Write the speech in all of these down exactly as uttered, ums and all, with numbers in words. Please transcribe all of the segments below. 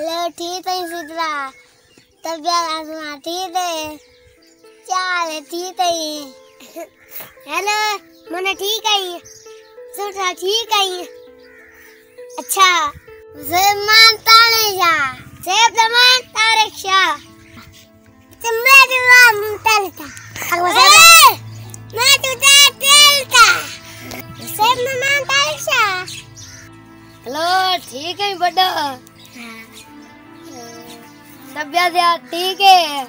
ہیلو، ٹھیک ہئیں ستھرا؟ طبیعت آزما ٹھیک ہے؟ چال ہے ٹھیک ہئیں؟ ہیلو، من ٹھیک ہئیں؟ ستھرا ٹھیک ہئیں؟ اچھا۔ زمان طارق شاہ۔ سیف زمان طارق شاہ۔ تے میݙے ناں ممتاز تھا۔ اے! میں تجھے دل تھا۔ سیف زمان طارق شاہ۔ ہیلو، ٹھیک ہے بڑا؟ طبیعت یار ٹھیک ہے؟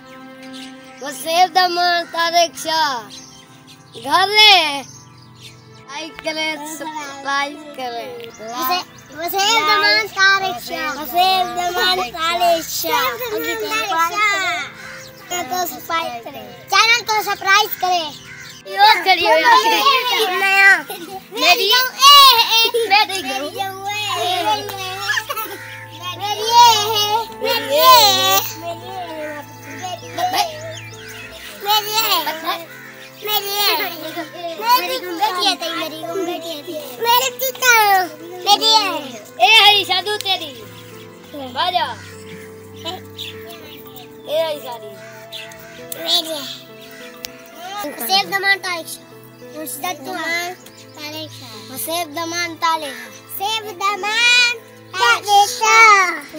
وہ سیف زمان طارق شاہ۔ گھر ہے۔ لائک کرے، سبسکرائب کرے۔ وسیب زمان طارق شاہ۔ وسیب زمان طارق شاہ۔ چینل کو سبسکرائب کرے۔ چینل کو سبسکرائب کرے۔ یوز کریے۔ نیا۔ میری۔ میری۔ میری۔ میری۔ میری۔ میری۔ میری گم بیٹھی ہے تئی، میری گم بیٹھی ہے تئی۔ میری چیتا، میری ہے۔ اے ہئی شادو تیری۔ باجا۔ اے ہئی ساری۔ میری ہے۔ سیف زمان طارق شاہ۔ سیف زمان طارق شاہ۔ سیف زمان طارق شاہ۔ سیف زمان طارق شاہ۔